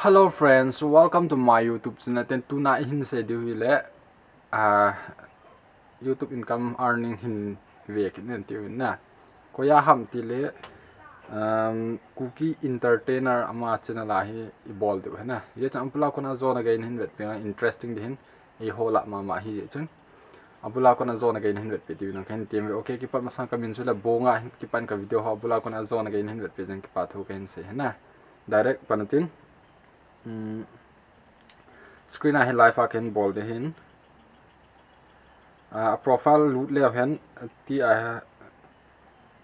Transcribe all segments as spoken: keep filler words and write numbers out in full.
Hello friends, welcome to my YouTube channel. Ten tuna i hin sei diu hi le, ah, YouTube income earning hin ve kit nen tiu in na. Koiya ham ti le, um, Kuki Entertainer ama channel a hi i bol diu hi na. Ye chan pula kona zona gain hin vet pe na interesting di hin. Ei hola mama hi je chun. Abula kona zona gain hin vet pe diu na kan tem ve. Okay, kipa masang ka min chu le bonga hin kipan ka video ho abula kona zona gain hin vet pe jen kipa thu ka hin sei hi na. Direct pan tin. Hmm. Screen a hin live a kan bol de hin. Ah, profile lut leo hen ti a,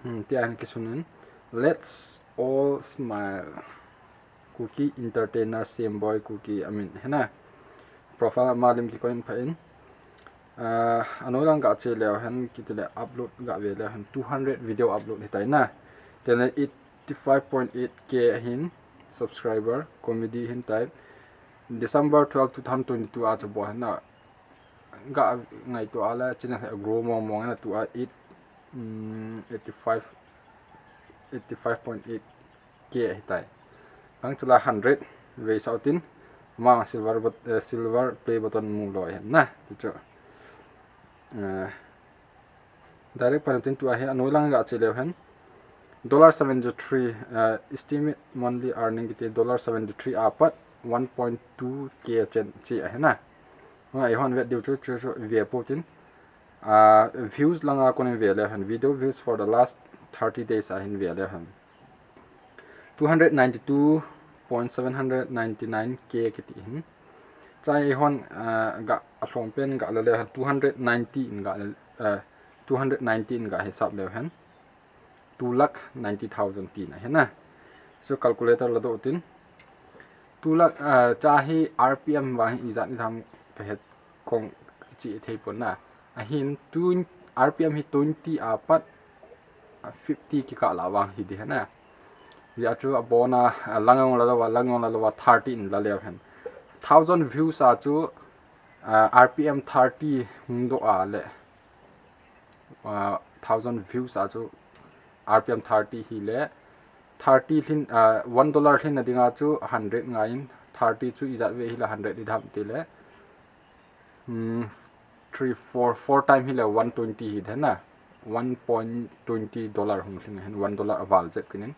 hmm, ti a hin kisun in. Let's all smile. Kuki Entertainer Same Boy Kuki amin hi na. Profile ama lim kikoi in pha in. Ah, anoi lang ga che leo hen kiti le upload ga ve leo hen two hundred video upload hi tai na. Tene eighty five point eight K hin subscriber comedy hin tai. December twelve, two thousand twenty-two a chu bol hen na. Ga ngai tu a le channel hi a grow mong mong na tu a eight, mm, eighty five, eighty five point eight K hi tai. Bang chula hundred ve sau tin. Mang silver but, eh, silver play button mu lo hen na. Ti chu. Eh, Direct pan tin tu a hi anoi lang ga che leo hen. Dollar seventy three, uh, estimate monthly earning kiti dollar seventy three a pat one point two K chen chi a hi na. Nga i hon vet diu chu chu chu ve po tin. Uh, views lang a kon ve leo hen. Video views for the last thirty days a hin ve leo hen. Two hundred ninety two point seven hundred ninety nine K kiti hin. Chai hon, ah, ga alhom pen ga la le two hundred ninety in ga le, ah, two hundred ninety in ga hisap le hen. Two lakh ninety thousand ti na hi na. So calculator la do tin. Two lakh, ah, cha hi R P M vang hi ijat ni tham ka het kong chi thei pon na. Ahin tun R P M hi twenty a pat, ah, fifty kika la vang hi di hena. Ya chu abona, ah, lang ong la lo wa, lang ong la lo wa thirty in la leo hen. Thousand views a chu, ah, R P M thirty hung do a le. Ah, thousand views a chu R P M thirty hi le. Thirty lhin, ah, one dollar lhin na dinga chu hundred ngai in. Thirty chu ijat ve hi la hundred i dam ti le. Hmm, three, four, four time hi le one twenty hi de na. One point twenty dollar hung lhin hen, one dollar a val jep kinin.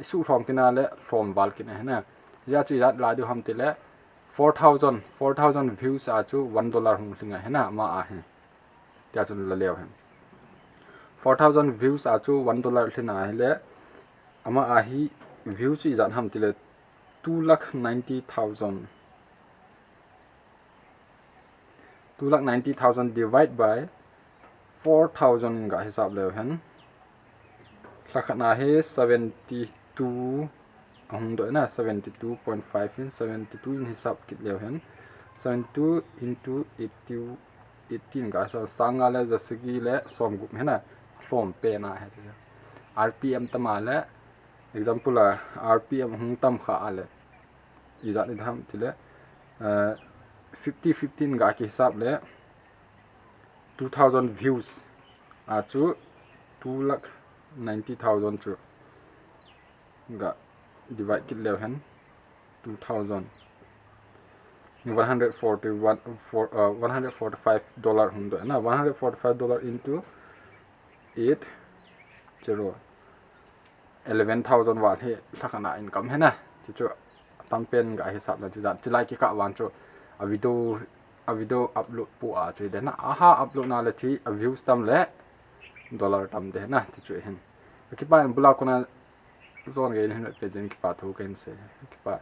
Isu lhom kina le lhom val kina hena. Ya chu ijat la diu ham ti le four thousand, four thousand views a chu one dollar hung lhinga hena ama a hi. Tia chun la leo hen. Four thousand views a chu one dollar lhina hi le ama a hi views chu ijat ham ti le two lakh ninety thousand. Two lakh ninety thousand divide by four thousand in ga hisap leo hen. Lhakhat na hi seventy two ahung do na, seventy two point five in, seventy two in hisap kit leo hen. Seventy two into eighty, eighty in ga sa sanga le jasagi le som gup hena. Lhom pe na he. R P M tama le, example a R P M hung tam kha a le. Ijat ni dam ti le, eh, fifty fifty in ga ki hisap le two thousand views a chu two lakh ninety thousand chu ga divide kit leo hen two thousand. One hundred forty one, for, uh, one hundred forty five dollar hung do na, one hundred forty five dollar into eight zero. Eleven thousand val hi lhakhat na income hena. Ti chu tam pen ga hisap na ti dan. Ti lai kika van chu a video, a video upload pu a chu de na. Aha upload na le ti a views tam le dollar tam de na. Ti chu hin. Kipa in bula kona zon ga hin pe den kipa thu ken se. Kipa.